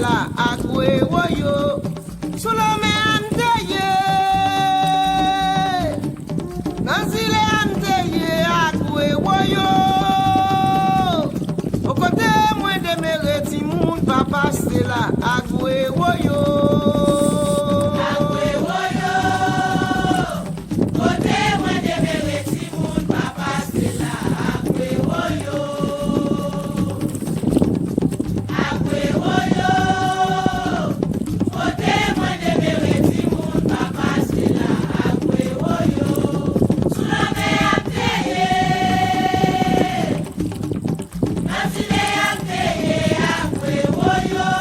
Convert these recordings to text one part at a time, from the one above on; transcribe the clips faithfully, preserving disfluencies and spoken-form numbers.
la ak Gwewoyo. Sou lanmè a m te ye, nan zile a m te ye ak Gwewoyo. O kote mwen demere, timoun pa pase la ak Gwewoyo. Ak Gwewoyo. Kote mwen demere, timoun pa pase la ak Gwewoyo. Ak Gwewoyo. Kote mwen demere, timoun pa pase la ak Gwewoyo. Sou lanmè a m te ye. Nan zile a m te ye ak Gwewoyo.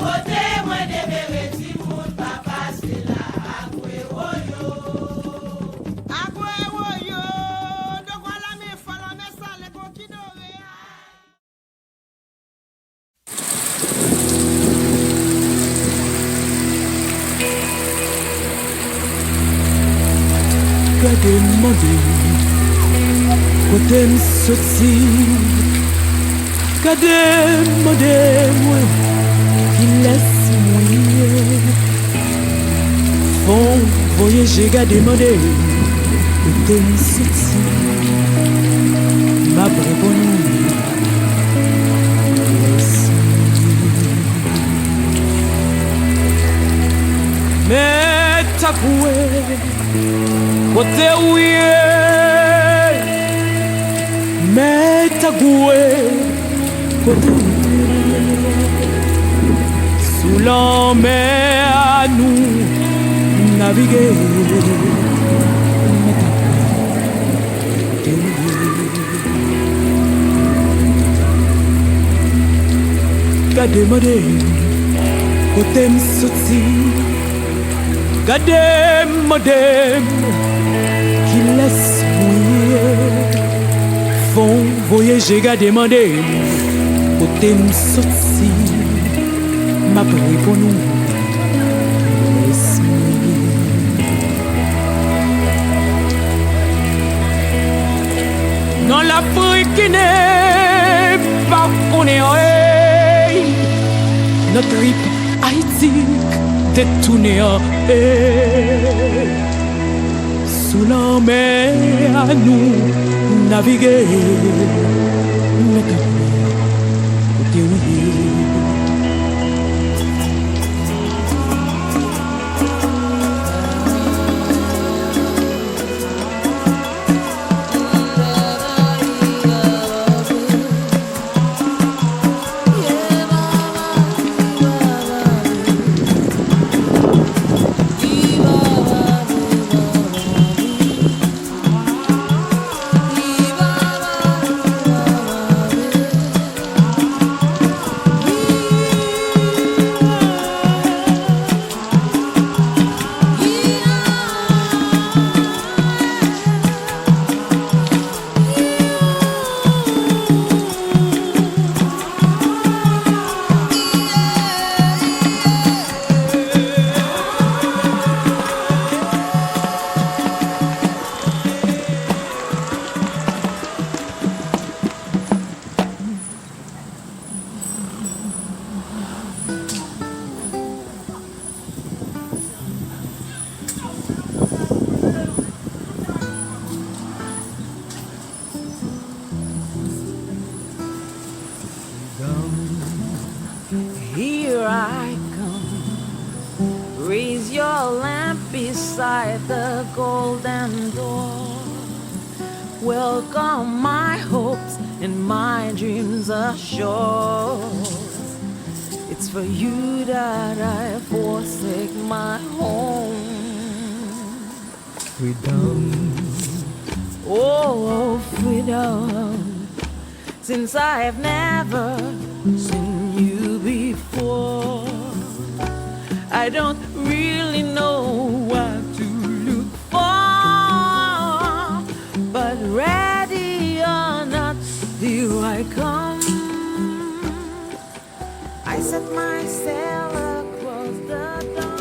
Kote mwen demere, timoun pa pase la ak Gwewoyo. Ak Gwewoyo, dokwa lanmè fò, lanmè sale, gon ki dore a. Gade m mande kote m soti. Gade m mande mwen kilès mwen ye. Fò w voye je gade mande kote m soti. M ap reponn ou. Mèt Agwe, kote w ye? Mèt Agwe, kote w ye? Sou lanmè a nou navige. Mèt Agwe, kote w ye? Gade mande m kote m soti. Gade mande m kilès mwen ye. Fò w voye je gade mande m kote m soti. M ap reponn ou. Non Lafrikine pa konnen anyen. Nan trip Ayiti detounen an. Sou lanmè a nou navige. Mèt Agwe, kote w ye? Here I come. Raise your lamp beside the golden door. Welcome my hopes and my dreams ashore. It's for you that I forsake my home. Freedom. Oh, freedom. Since I've never seen you before, I don't really know what to look for. But ready or not, here I come. I set my sail across the dawn.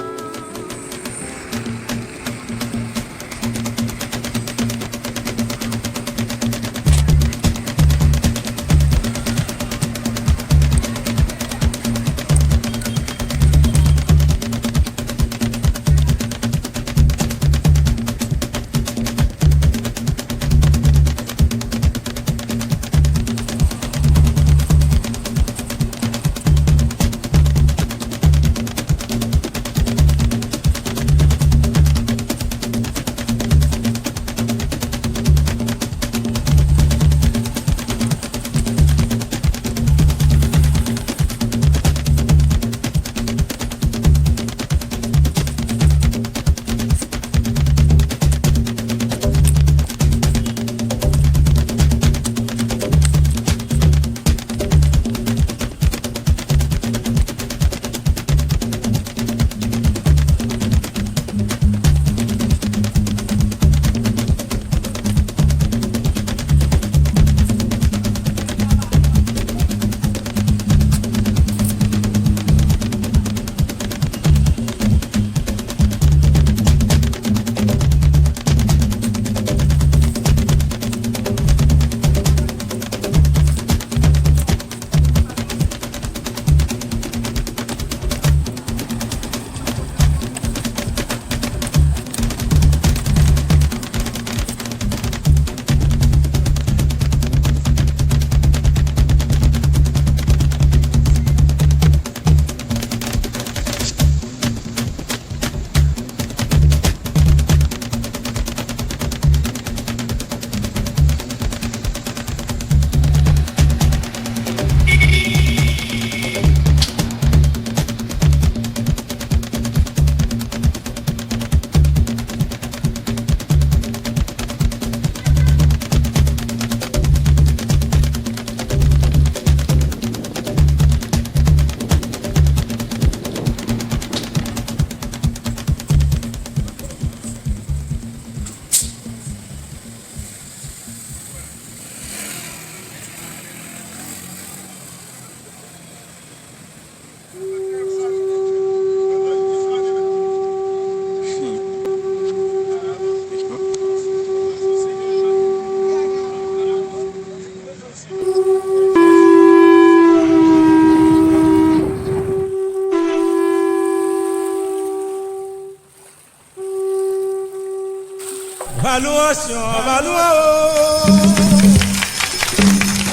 Balou ansyon, balou an o.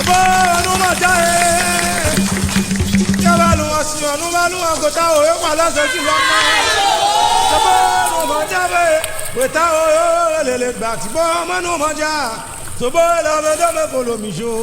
Bon, nou manje. Yo balou ansyon, nou balou an kota o. Yo pale se ti lòt nan. Se bon, nou manje. Kota o, yo lele bati. Bon, mwen nou manje. Se bon, la mwen dòmi kolo mijo.